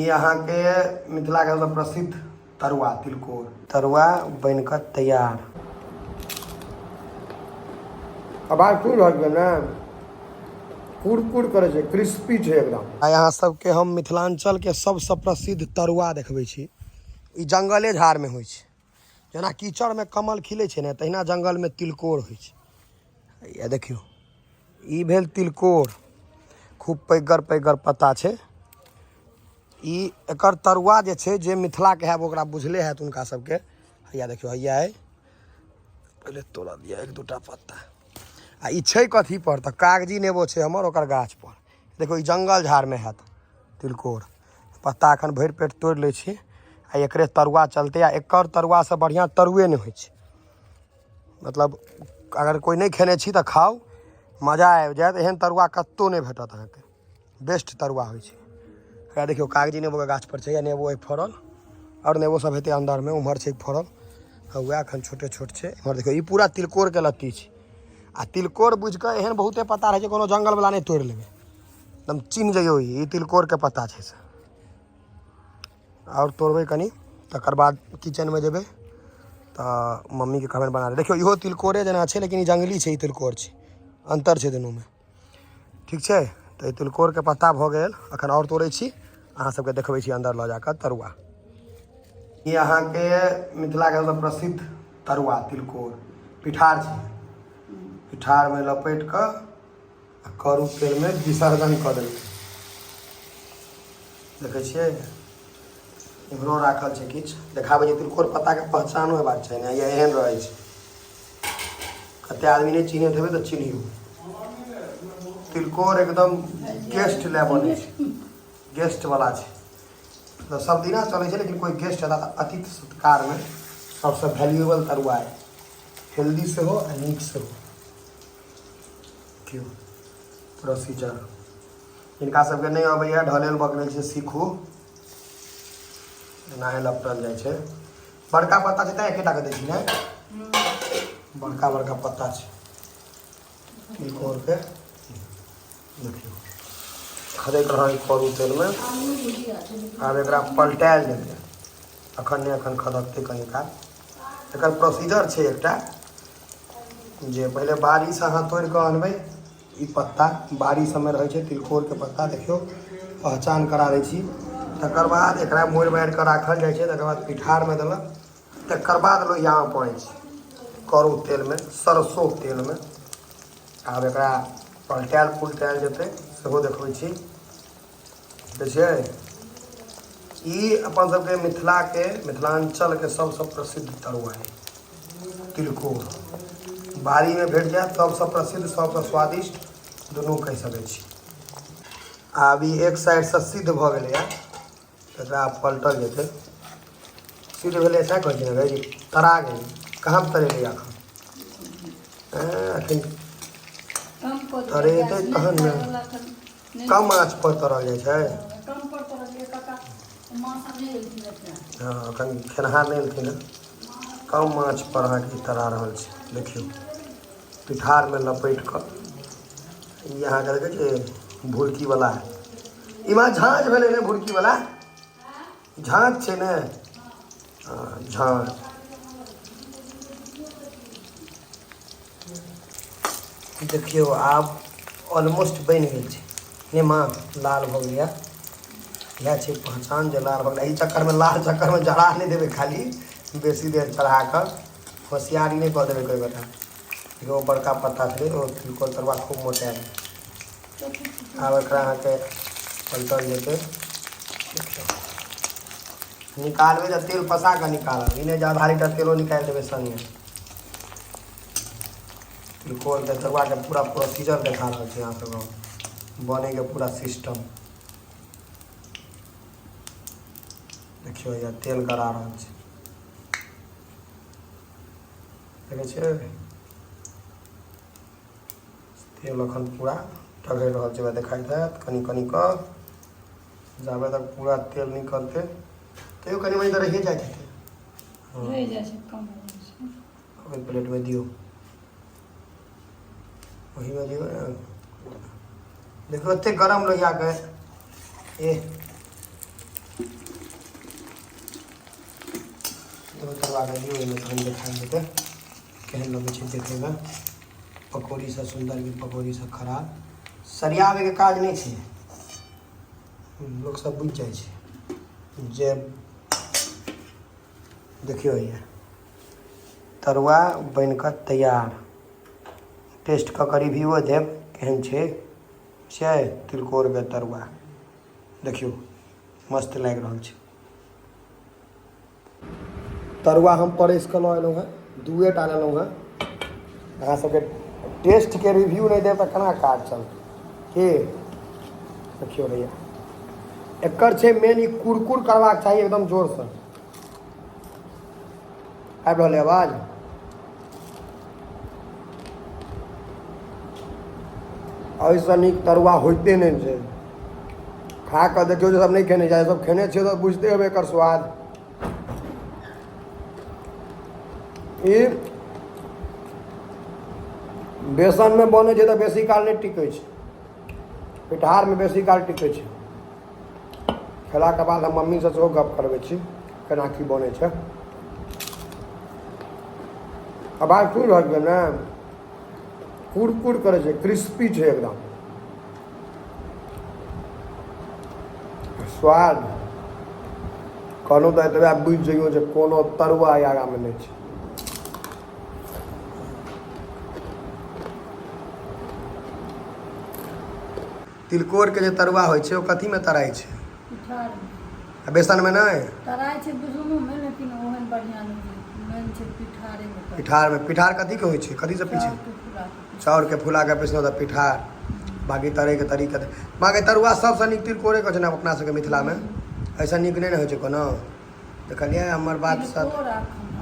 ई अहाँके मिथिलाके सबसँ प्रसिद्ध तरुआ तिलकोर तरुआ बनि कऽ तैयार। आवाज सुनि रहल छियै ने, कुरकुर करै छै, क्रिस्पी छै एकदम। आइ अहाँ सबके हम मिथिलाञ्चलके सबसँ प्रसिद्ध तरुआ देखबै छी। ई जङ्गले झाड़मे होइ छै, जेना कीचड़मे कमल खिलै छै ने, तहिना जङ्गलमे तिलकोर होइ छै। हैया देखियौ, ई भेल तिलकोर, खूब पैघगर पैघगर पत्ता छै। ई एकर तरुआ जे छै, जे मिथिलाके हैब ओकरा बुझले हैत हुनका सबके। हैया देखियौ, हैया अइ, पहिले तोड़ऽ दिअ एक दूटा पत्ता। आ ई छै कथी पर? तऽ कागजी नेबो छै हमर, ओकर गाछ पर। देखियौ, ई जङ्गल झाड़मे हैत तिलकोर। पत्ता एखन भरि पेट तोड़ि लै छी आ एकरे तरुआ चलतै। आ एकर तरुआसँ बढ़िआँ तरुए नहि होइ छै। मतलब अगर कोइ नहि खेने छी तऽ खाउ, मजा आबि जायत। एहन तरुआ कतहु नहि भेटत अहाँके, बेस्ट तरुआ होइ छै। एकरा देखियौ, कागजी नेबोके गाछ पर छै। या नेबो अइ फड़ल, आओर नेबो सब हेतै अन्दरमे, उम्हर छै फड़ल। आ वएह एखन छोटे छोट छै। एम्हर देखियौ, ई पूरा तिलकोरके लत्ती छै। आ तिलकोर बुझिकऽ एहन बहुते पत्ता रहै छै, कोनो जङ्गलवला नहि तोड़ि लेबै, एकदम चिन्ह जइयौ ई तिलकोरके पत्ता छै से। आओर तोड़बै कनि, तकर बाद किचनमे जेबै तऽ मम्मीके कहबनि बना दे। देखियौ, इहो तिलकोरे जेना छै, लेकिन ई जङ्गली छै, ई तिलकोर छै, अन्तर छै दुनूमे। ठीक छै, तऽ ई तिलकोरके पत्ता भऽ गेल। एखन आओर तोड़ै छी, अहाँ सबके देखबै छी अन्दर लऽ जाकऽ तरुआ। ई अहाँके मिथिलाके सबसँ प्रसिद्ध तरुआ तिलकोर पिठार छै। पिठारमे लपेट कऽ आ करू तेलमे विसर्जन कऽ देलकै। देखै छियै, इम्हरो राखल छै किछु, देखाबै छै। तिलकोर पत्ताके पहचानो हेबाक चाही ने। एहन रहै छै, कते आदमी नहि चिन्हैत हेबै, तऽ चिन्हियौ। तिलकोर एकदम गेस्ट लए बनै छै, गेस्ट वाला छै। तऽ सब दिना चलै छै, लेकिन कोइ गेस्ट एता तऽ अतिथि सत्कारमे सबसँ वैल्यूएबल तरुआ अइ, हेल्दी सेहो आ नीक सेहो। देखियौ प्रोसीजर, जिनका सबके नहि अबैया, ढलेल बकलेल छै, सीखू। एनाहे लपटल जाइ छै। बड़का पत्ता छै तैं एकेटा के दै छी ने, बड़का बड़का पत्ता छै तिलकोरके। देखियौ, खदकि रहल करू तेलमे। आब एकरा पलटायल जेतै। अखन नहि, अखन खदकतै कनि काल। एकर प्रोसीजर छै एकटा, जे पहिले बाड़ीसँ अहाँ तोड़ि कऽ अनबै। ई पत्ता बाड़ी सबमे रहै छै, तिलकोरके पत्ता। देखियौ, पहचान करा दै छी। तकर बाद एकरा मोड़ि मारि कऽ राखल जाइ छै, तकर बाद पिठारमे देलक, तकर बाद लोहियामे पड़ै छै करू तेलमे, सरसो तेलमे। आब एकरा पलटायल पुलटायल जेतै, सेहो देखबै छी। देखै छियै, ई अपन सबके मिथिलाके, मिथिलाञ्चलके सबसँ प्रसिद्ध तरुआ है तिलकोर। बाड़ीमे भेट जायत, सबसँ प्रसिद्ध, सबसँ स्वादिष्ट दुनू कहि सकै छी। आब ई एक साइडसँ सिद्ध भऽ गेलैए, एकरा आब पलटल जेतै। सिद्ध भेलै सएह कहै छी ने भाइजी, तरा गेलै। कहाँ तरेलै एखन? एखन तरेतै तहन ने। कम आँच पर तरल जाइ छै। हँ, एखन खेनहार नहि एलखिन हँ। कम आँच पर अहाँके ई तरा रहल छै। देखियौ, पिठारमे लपेट कऽ ई अहाँके देखै छियै, भुरकीवला। ई माँ झाँझ भेलै ने, भुरकीवला झाँझ छै ने। हँ, झाँझ। देखियौ, आब ऑलमोस्ट बनि गेल छै ने माँ? लाल भऽ गेलैए। इएह छै पहचान जे लाल भऽ गेलै। एहि चक्करमे, लाल चक्करमे जरा नहि देबै खाली बेसी देर चढ़ा कऽ, होशियारी नहि कऽ देबै कोइ गोटा। देखियौ, ओ बड़का पत्ता छलै, ओ तिलकोर तरुआ खूब मोटायल। आब एकरा अहाँके पलटल जेतै। निकालबै तऽ तेल पसा कऽ निकालब, ई नहि जे आधा लीटर तेलो निकालि देबै सङ्गे। तिलकोरके तरुआके पूरा प्रोसीजर देखा रहल छी अहाँ सबके, बनैके पूरा सिस्टम। देखियौ, या तेल गरा रहल छै, देखै छियै? तेल अखन पूरा टघरि रहल छै, देखाइत हैत कनि कनि कऽ। जाबे तक पूरा तेल निकलतै, तैयो कनि मनि तऽ रहिए जाइत हेतै। रहि जाइ छै, कम हो जाइ छै। ओहि प्लेटमे दियौ, ओहीमे दियौ ने। देखियौ, एतेक गरम लोहियाके। ए, देबै तरुआ के दियौ ओहिमे, तहन देखायल जेतै केहन लगै छै देखैमे। पकौड़ीसँ सुन्दर कि पकौड़ीसँ खराब, सरियाबैके काज नहि छै। लोक सब बुझि जाइ छै जे देखियौ, हैया तरुआ बनि कऽ तैयार। टेस्ट कऽ कऽ रिव्यूओ देब केहन छै। छै तिलकोरके तरुआ, देखियौ, मस्त लागि रहल छै। तरुआ हम परसि कऽ लऽ एलहुँ हेँ, दूए टा लेलहुँ हेँ। अहाँ सबके टेस्टके रिव्यू नहि देब तऽ केना काज चलतै की? देखियौ भैया, एकर छै मेन ई कुरकुर करबाक चाही एकदम जोरसँ। आबि रहल आवाज? एहिसँ नीक तरुआ होइते नहि छै। खा कऽ देखियौ जे सब नहि खेने छै। सब खेने छियै तऽ बुझिते हेबै एकर स्वाद। ई बेसनमे बनै छै तऽ बेसी काल नहि टिकै छै, पिठारमे बेसी काल टिकै छै। खेलाके बाद हम मम्मीसँ सेहो गप करबै छी केना की बनै छै। आवाज सुनि रहल छियै ने? कुरकुर करै छै, क्रिस्पी छै एकदम। स्वाद कहलहुँ तऽ एतबे बुझि जइयौ जे कोनो तरुआ एहि आगाँमे नहि छै। तिलकोरके जे तरुआ होइ छै, ओ कथीमे तराइ छै? पिठारमे। आ बेसनमे नहि? तराइ छै बेसनोमे, लेकिन ओहन बढ़िआँ नहि होइ छै। मेन छै पिठारेमे तराइ। पिठारमे। पिठार कथीके होइ छै? कथीसँ पीछे? चाउरके फुला कऽ। चाउरके फुला कऽ पिसलहुँ तऽ पिठार। बाँकी तरैके तरीका, बाँकी तरुआ सबसँ नीक तिलकोरेके होइ छै ने अपना सबके मिथिलामे? एहिसँ नीक नहि ने होइ छै कोनो। देखलियै हमर बात सब? तिलकोर आ खम्हा।